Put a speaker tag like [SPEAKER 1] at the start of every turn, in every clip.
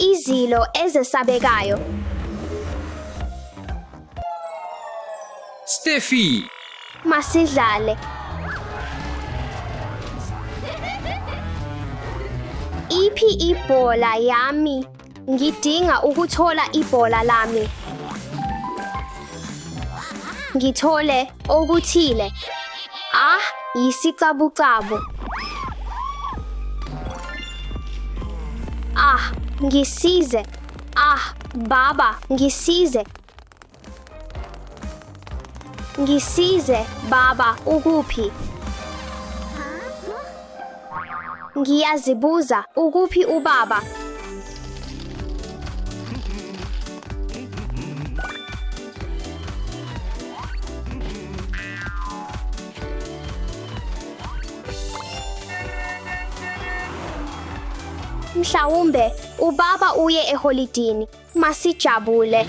[SPEAKER 1] Izilo ezesabekayo.
[SPEAKER 2] Steffi!
[SPEAKER 1] Masidlale. Iphi ibhola yami? Ngidinga ukuthola ibhola lami. Ngithole okuthile. Ah, yisicabucabu. Ah, ngisize. Ah, baba, ngisize. Ngisize, baba, ukuphi? Ngiyazibuza, ukuphi ubaba? Mhlawumbe ubaba uye eholidini. Masijabule.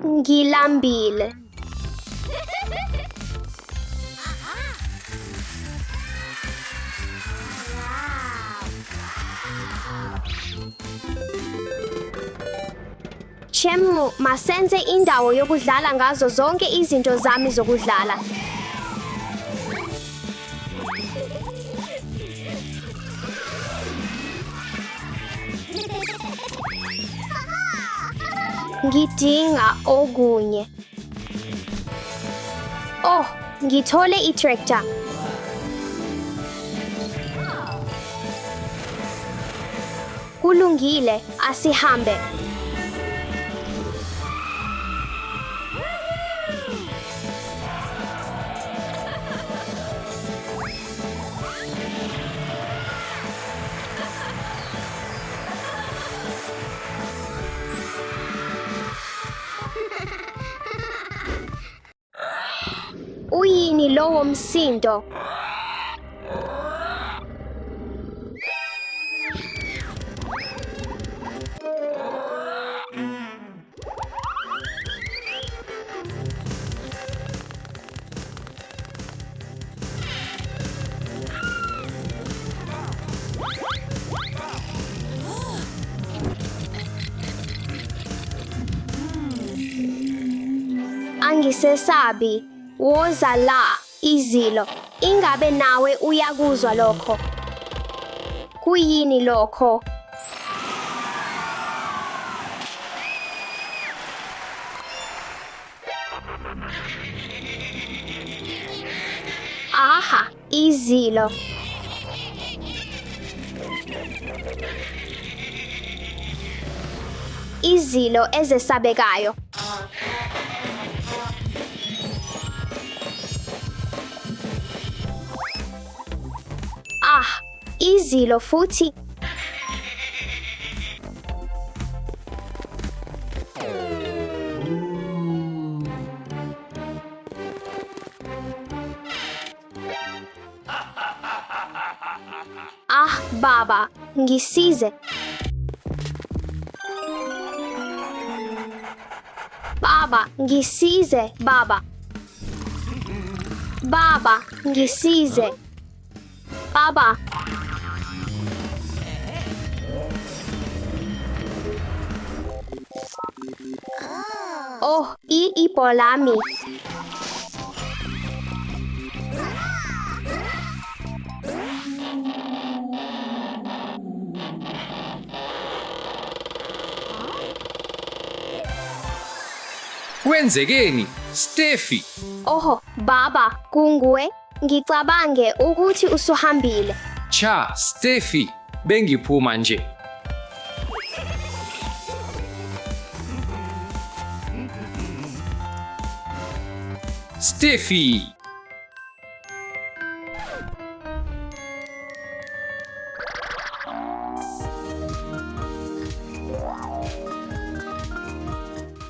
[SPEAKER 1] Ngilambile. Chemu, masenze indawo yokudlala ngazo zonke izinto zami zokudlala. Ngidinga okunye. Oh, ngithole i-tractor. Kulungile, asihambe. Uyini lowo msindo? Angisesabi. Woza la, izilo. Ingabe nawe uyakuzwa lokho? Kuyini lokho? Aha, izilo. Izilo ezesabekayo. Ah, izilo futhi. Ah, baba, ngisize. Baba, ngisize, baba. Baba, ngisize. Baba. Oh, i-ibholami.
[SPEAKER 2] Kwenzekeni, Steffi?
[SPEAKER 1] Oho, baba, kunguwe. Ngicabange ukuthi usuhambile.
[SPEAKER 2] Cha, Steffi, bengiphuma nje. Steffi!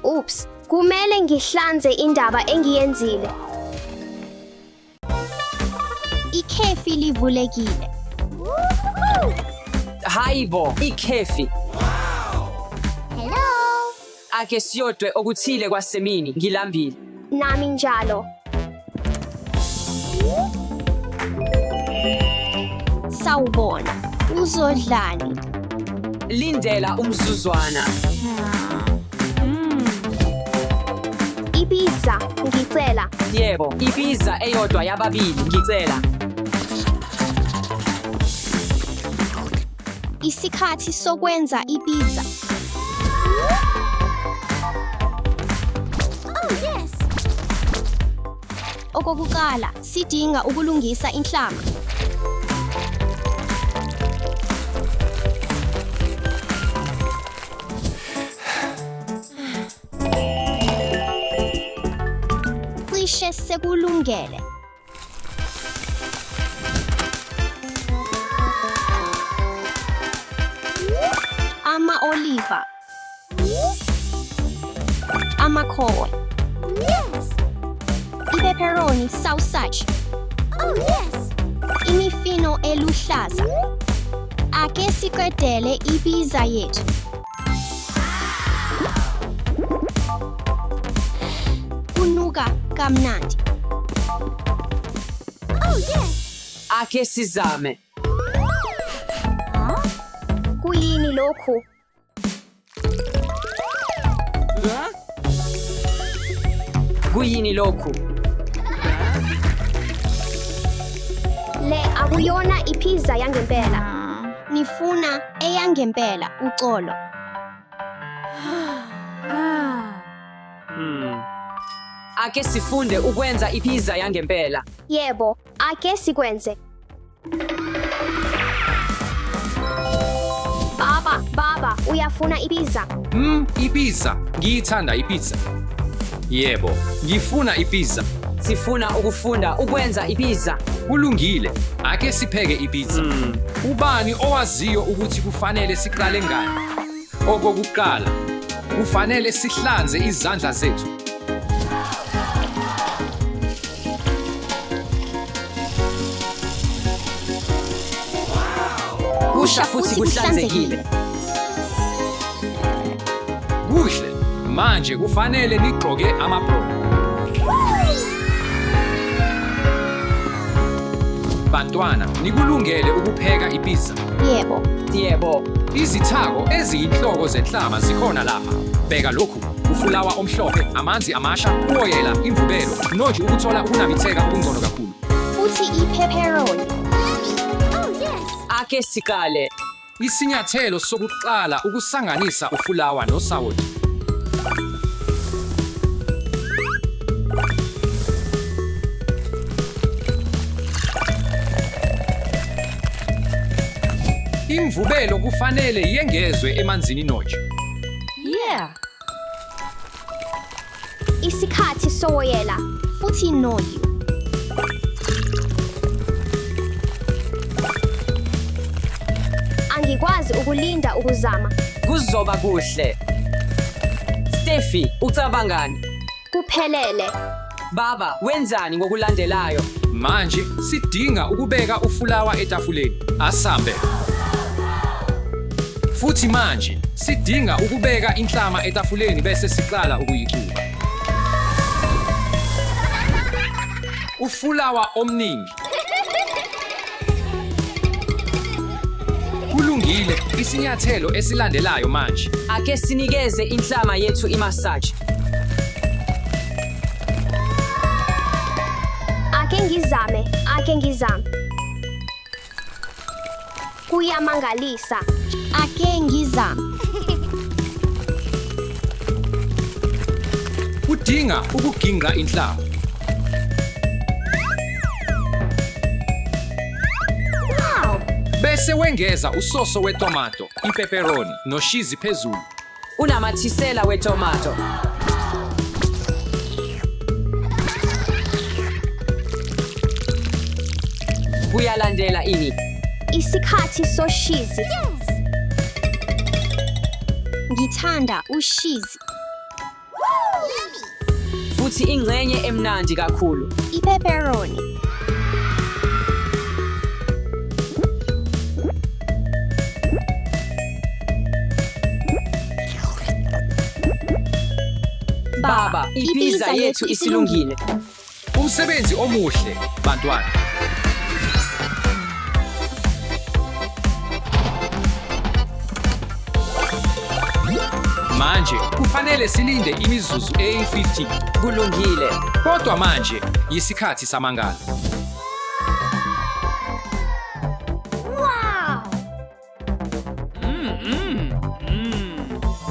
[SPEAKER 1] Oops, kumele ngihlanze indaba engiyenzile. Ikhefi livulekile.
[SPEAKER 3] Hhayi bo, ikhefi.
[SPEAKER 1] Hello.
[SPEAKER 3] Ake siyodwe okuthile kwasemini, ngilambile.
[SPEAKER 1] Nami njalo. Sawubona. Uzodlani?
[SPEAKER 3] Lindela umzuzwana.
[SPEAKER 1] Ibiza, ngicela.
[SPEAKER 3] Yebo, ibiza eyodwa yababili, ngicela.
[SPEAKER 1] Isikhathi sokwenza ibiza. Okokuqala, sidinga ukulungisa inhlama. Cishe sekulungele. Ama-oliva. Amakhowe. Ipepperoni sausage. Imifino eluhlaza. Ake siqedele ibiza yethu. Kunuka kamnandi.
[SPEAKER 3] Ake sizame.
[SPEAKER 1] Kuyini lokhu?
[SPEAKER 3] Kuyini lokhu?
[SPEAKER 1] Le akuyona ipizza yangempela. Nifuna eyangempela uxolo.
[SPEAKER 3] Ake sifunde ukwenza ipizza yangempela.
[SPEAKER 1] Yebo, ake sikwenze. Baba, baba, uyafuna ipizza?
[SPEAKER 2] Ipizza. Ngiyithanda ipizza. Yebo, ngifuna ipizza.
[SPEAKER 3] Sifuna ukufunda ukwenza ipizza.
[SPEAKER 2] Kulungile, ake sipheke ipizza. Ubani owaziyo ukuthi kufanele siqale ngani? Okokuqala, kufanele sihlanze izandla zethu.
[SPEAKER 3] Kusha futhi kuhlanzekile.
[SPEAKER 2] Kuhle, manje kufanele nigqoke amabroni. Bantwana, nikulungele ukupheka ipizza.
[SPEAKER 1] Yebo.
[SPEAKER 3] Yebo.
[SPEAKER 2] Izithako eziyinhloko zenhlama zikhona lapha. Bheka lokhu: ufulawa omhlophe, amanzi amasha, uwoyela, imvubelo, noju ukuthola ukunambitheka okungcono kakhulu.
[SPEAKER 1] Futhi ipepperoni.
[SPEAKER 3] Ake siqale.
[SPEAKER 2] Isinyathelo sokuqala ukusanganisa ufulawa nosawoti. Imvubelo kufanele yengezwe emanzini noju.
[SPEAKER 1] Isikhathi sowoyela. Futhi noju. Angikwazi ukulinda ukuzama.
[SPEAKER 3] Kuzoba kuhle. Steffi, ucabangani?
[SPEAKER 1] Kuphelele.
[SPEAKER 3] Baba, wenzani ngokulandelayo?
[SPEAKER 2] Manje sidinga ukubeka ufulawa etafuleni. Asambe. Futhi manje sidinga ukubeka inhlama etafuleni bese siqala ukuyixuba. Ufulawa omningi. Kulungile, isinyathelo esilandelayo manje.
[SPEAKER 3] Ake sinikeze inhlama yethu imassage.
[SPEAKER 1] Ake ngizame, ake ngizame. Kuyamangalisa. Ake ngizame.
[SPEAKER 2] Udinga ukugingqa inhlama. Bese wengeza usoso wetomato, ipepperoni noshizi phezulu.
[SPEAKER 3] Unamathisela wetomato. Kuyalandela ini?
[SPEAKER 1] Isikhathi soshizi. Ngithanda ushizi.
[SPEAKER 3] Futhi ingxenye emnandi kakhulu.
[SPEAKER 1] Ipepperoni.
[SPEAKER 3] Baba, ipizza yethu isilungile.
[SPEAKER 2] Umsebenzi omuhle, bantwana. Manje kufanele silinde imizuzu eyi-50.
[SPEAKER 3] Kulungile.
[SPEAKER 2] Kodwa manje yisikhathi samangala.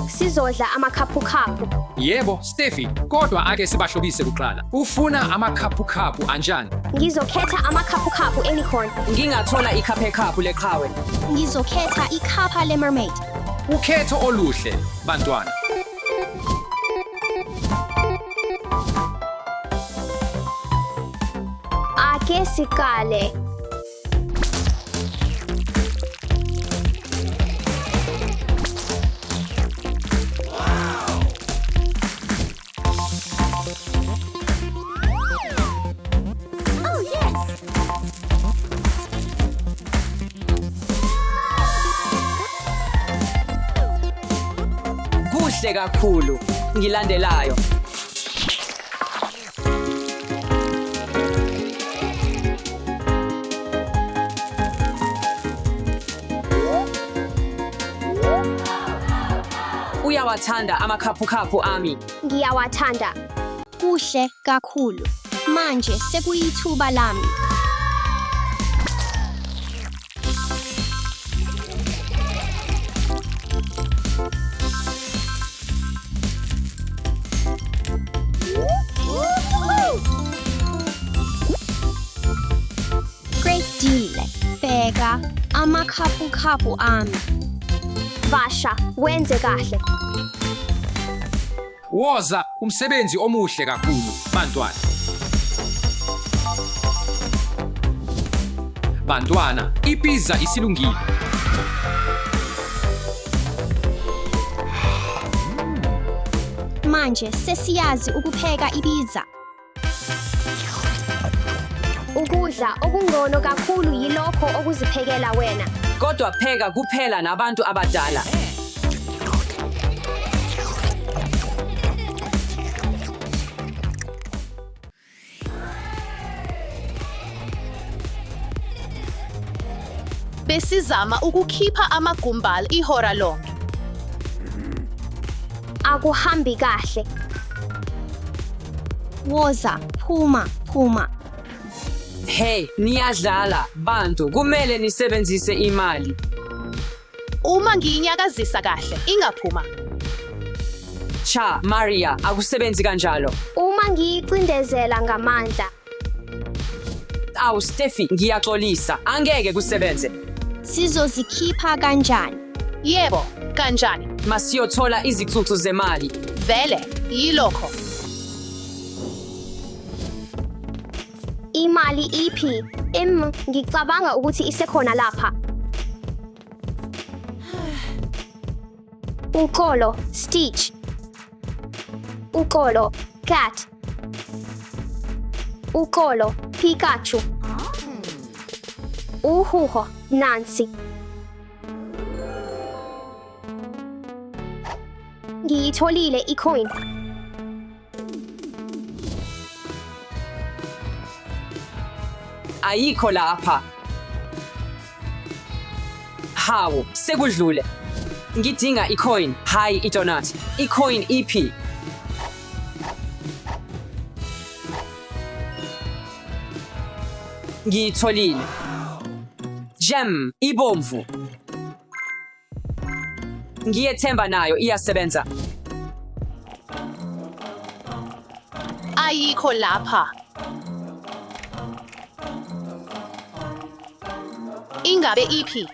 [SPEAKER 1] Sizodla amakhaphukhaphu.
[SPEAKER 2] Yebo, Steffi, kodwa ake sibahlobise kuqala. Ufuna amakhaphukhaphu anjani?
[SPEAKER 1] Ngizokhetha amakhaphukhaphu unicorn.
[SPEAKER 3] Ngingathola ikhaphekhaphu leqhawe.
[SPEAKER 4] Ngizokhetha ikhapha le-mermaid.
[SPEAKER 2] Ukhetho oluhle, bantwana.
[SPEAKER 1] Ake siqale.
[SPEAKER 3] Kuhle kakhulu. Ngilandelayo. Uyawathanda amakhaphukhaphu ami.
[SPEAKER 1] Ngiyawathanda.
[SPEAKER 4] Kuhle kakhulu. Manje sekuyithuba lami. Qedile. Bheka amakhaphukhaphu ami.
[SPEAKER 1] Vasha, wenze kahle.
[SPEAKER 2] Woza, umsebenzi omuhle kakhulu, bantwana. Bantwana, ipizza isilungile.
[SPEAKER 4] Manje sesiyazi ukupheka ipizza.
[SPEAKER 1] Ukudla okungcono kakhulu yilokho okuziphekela wena.
[SPEAKER 3] Kodwa pheka kuphela nabantu abadala.
[SPEAKER 5] Besizama ukukhipha amagumbal ihora lonke.
[SPEAKER 1] Akuhambi kahle.
[SPEAKER 4] Woza, phuma, phuma.
[SPEAKER 3] Hey, niyadlala bantu, kumele nisebenzise imali.
[SPEAKER 5] Uma ngiyinyakazisa kahle, ingaphuma.
[SPEAKER 3] Cha, Maria, akusebenzi kanjalo.
[SPEAKER 1] Uma ngiyicindezela ngamandla.
[SPEAKER 3] Awu Steffi, ngiyaxolisa. Angeke kusebenze.
[SPEAKER 4] Sizozikhipha kanjani?
[SPEAKER 5] Yebo, kanjani?
[SPEAKER 3] Masiyothola izicucu zemali.
[SPEAKER 5] Vele, yilokho.
[SPEAKER 1] Imali iphi? Ngicabanga ukuthi isekhona lapha. Uxolo, Stitch. Uxolo, Cat. Uxolo, Pikachu. Uhuho, Nancy. Ngiyitholile icoin.
[SPEAKER 3] Ayikho lapha. Hawu, sekudlule. Ngidinga icoin, hayi idonut. Icoin iphi? Ngiyitholile. Gem, ibomvu. Ngiyethemba nayo iyasebenza.
[SPEAKER 5] Ayikho lapha. Ingabe iphi?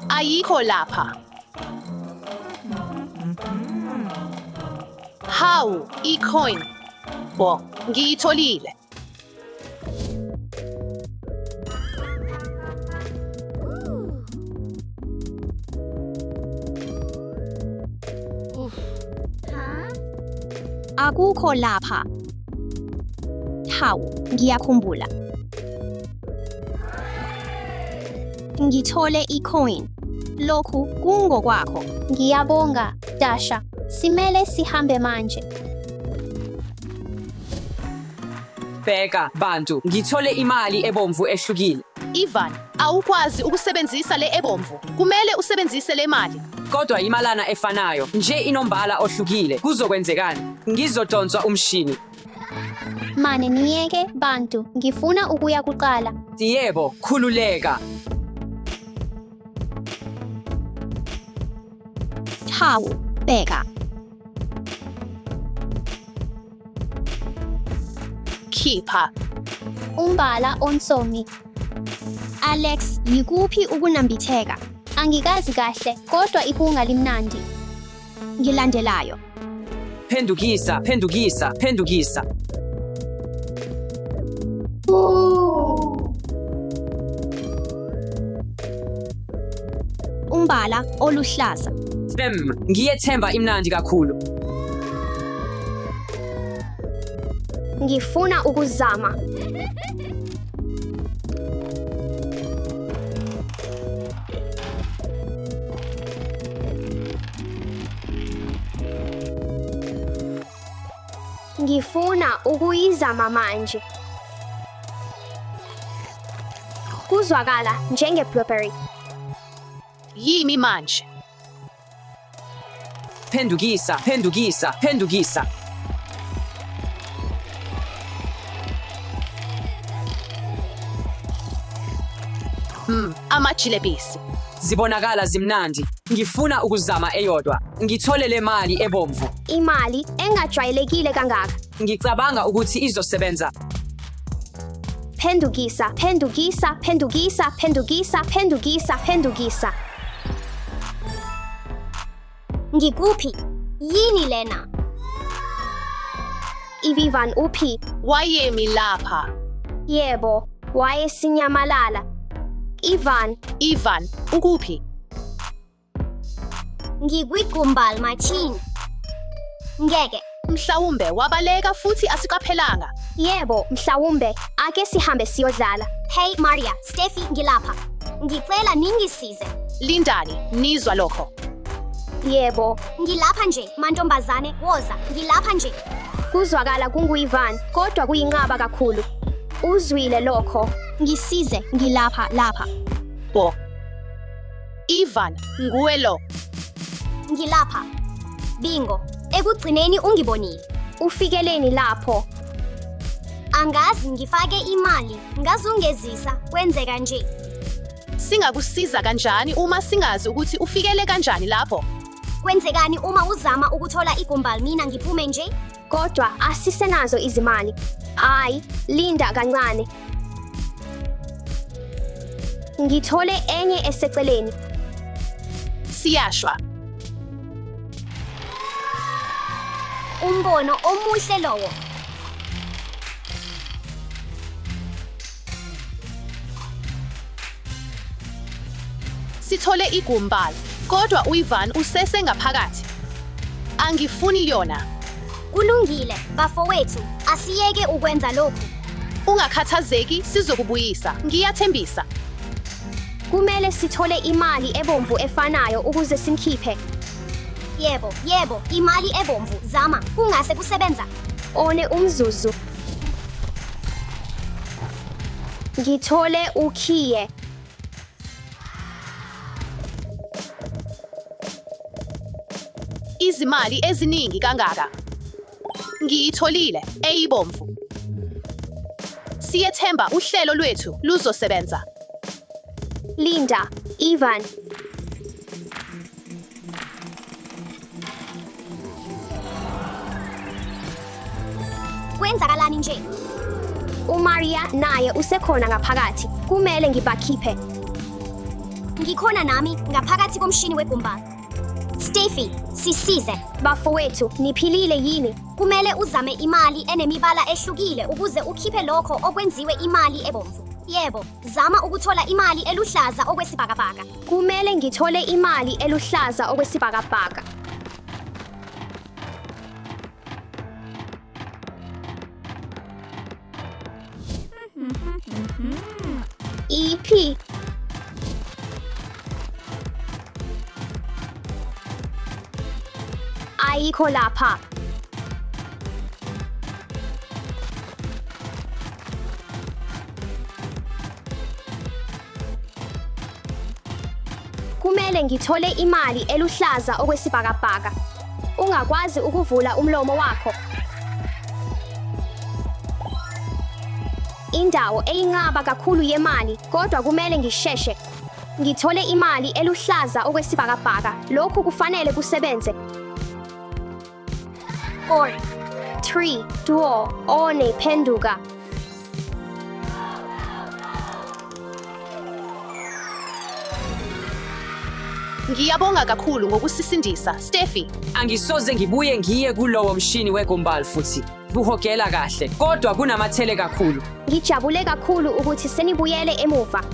[SPEAKER 5] Ayikho lapha. Hawu, icoin. Bo, ngiyitholile.
[SPEAKER 4] Akukho lapha. Hawu, ngiyakhumbula. Ngithole icoin. Lokhu kungokwakho.
[SPEAKER 1] Ngiyabonga, Dasha. Simele sihambe manje.
[SPEAKER 3] Bheka, bantu, ngithole imali ebomvu ehlukile.
[SPEAKER 5] Ivan, awukwazi ukusebenzisa le ebomvu. Kumele usebenzise le mali.
[SPEAKER 3] Kodwa imalana efanayo, nje inombala ohlukile. Kuzokwenzekani? Ngizodonswa umshini.
[SPEAKER 1] Mane niyeke bantu, ngifuna ukuya kuqala.
[SPEAKER 3] Yebo, khululeka.
[SPEAKER 4] Hawu, bheka.
[SPEAKER 5] Khipha.
[SPEAKER 1] Umbala onsomi.
[SPEAKER 4] Alex, yikuphi ukunambitheka?
[SPEAKER 1] Angikazi kahle, kodwa iphunga limnandi.
[SPEAKER 4] Ngilandelayo.
[SPEAKER 3] Phendukisa, phendukisa, phendukisa.
[SPEAKER 4] Umbala oluhlaza.
[SPEAKER 3] Fem, ngiyethemba imnandi kakhulu.
[SPEAKER 1] Ngifuna ukuzama. Ngifuna ukuyizama manje. Kuzwakala njenge-blueberry.
[SPEAKER 5] Yimi manje.
[SPEAKER 3] Phendukisa, phendukisa, phendukisa.
[SPEAKER 5] Amajilebisi.
[SPEAKER 3] Zibonakala zimnandi. Ngifuna ukuzama eyodwa. Ngithole le mali ebomvu.
[SPEAKER 1] Imali engajwayelekile kangaka.
[SPEAKER 3] Ngicabanga ukuthi izosebenza.
[SPEAKER 1] Phendukisa, phendukisa, phendukisa, phendukisa, phendukisa, phendukisa.
[SPEAKER 4] Ngikuphi? Yini lena?
[SPEAKER 1] Ivan uphi?
[SPEAKER 5] Wayemi lapha.
[SPEAKER 1] Yebo, wayesinyamalala. Ivan,
[SPEAKER 5] Ivan, ukuphi?
[SPEAKER 4] Ngikwi-gumball machine. Ngeke.
[SPEAKER 5] Mhlawumbe wabaleka futhi asiqaphelanga.
[SPEAKER 1] Yebo, mhlawumbe. Ake sihambe siyodlala.
[SPEAKER 4] Hey Maria, Steffi ngilapha. Ngicela ningisize.
[SPEAKER 5] Lindani, nizwa lokho.
[SPEAKER 1] Yebo,
[SPEAKER 4] Ngilapha nje, mantombazane, woza. Ngilapha nje.
[SPEAKER 1] Kuzwakala kungu-Ivan, kodwa kuyinqaba kakhulu. Uzwile lokho.
[SPEAKER 4] Ngisize, ngilapha lapha.
[SPEAKER 5] Bo. Ivan, nguwe lo.
[SPEAKER 4] Ngilapha. Bingo. Ekugcineni ungibonile.
[SPEAKER 1] Ufikeleni lapho?
[SPEAKER 4] Angazi ngifake imali, ngazungezisa, kwenzeka nje.
[SPEAKER 5] Singakusiza kanjani uma singazi ukuthi ufikele kanjani lapho?
[SPEAKER 4] Kwenzekani uma uzama ukuthola igumball mina ngiphume nje?
[SPEAKER 1] Kodwa asisenazo izimali. Hayi, linda kancane. Ngithole enye eseceleni.
[SPEAKER 5] Siyashwa.
[SPEAKER 4] Umbono omuhle lowo.
[SPEAKER 5] Sithole igumball, kodwa uIvan usese ngaphakathi. Angifuni yona.
[SPEAKER 4] Kulungile, bafowethu, asiyeke ukwenza lokhu.
[SPEAKER 5] Ungakhathazeki, sizokubuyisa. Ngiyathembisa.
[SPEAKER 1] Kumele sithole imali ebomvu efanayo ukuze simkhiphe.
[SPEAKER 4] Yebo, yebo, imali ebomvu, zama, kungase kusebenza.
[SPEAKER 1] One umzuzu. Ngithole ukhiye.
[SPEAKER 5] Izimali eziningi kangaka. Ngiyitholile, eyibomvu. Siyethemba uhlelo lwethu luzosebenza.
[SPEAKER 1] Linda, Ivan.
[SPEAKER 4] Kwenzakalani nje?
[SPEAKER 1] uMaria naye usekhona ngaphakathi. Kumele ngibakhiphe.
[SPEAKER 4] Ngikhona nami ngaphakathi komshini wegumball. Steffi, sisize.
[SPEAKER 1] Bafowethu, niphilile yini?
[SPEAKER 4] Kumele uzame imali enemibala ehlukile ukuze ukhiphe lokho okwenziwe imali ebomvu. Yebo, zama ukuthola imali eluhlaza okwesibhakabhaka.
[SPEAKER 1] Kumele ngithole imali eluhlaza okwesibhakabhaka. Iphi? Ayikho lapha. Kumele ngithole imali eluhlaza okwesibhakabhaka. Ungakwazi ukuvula umlomo wakho. Indawo eyinqaba kakhulu yemali, kodwa kumele ngisheshe. Ngithole imali eluhlaza okwesibhakabhaka. Lokhu kufanele kusebenze. 4 3 2 1 phenduka.
[SPEAKER 5] Ngiyabonga kakhulu ngokusisindisa, Steffi.
[SPEAKER 3] Angisoze ngibuye ngiye kulowo mshini wegumball futhi. Kuhogela kahle, kodwa kunamathele kakhulu.
[SPEAKER 1] Ngijabule kakhulu ukuthi senibuyele emuva.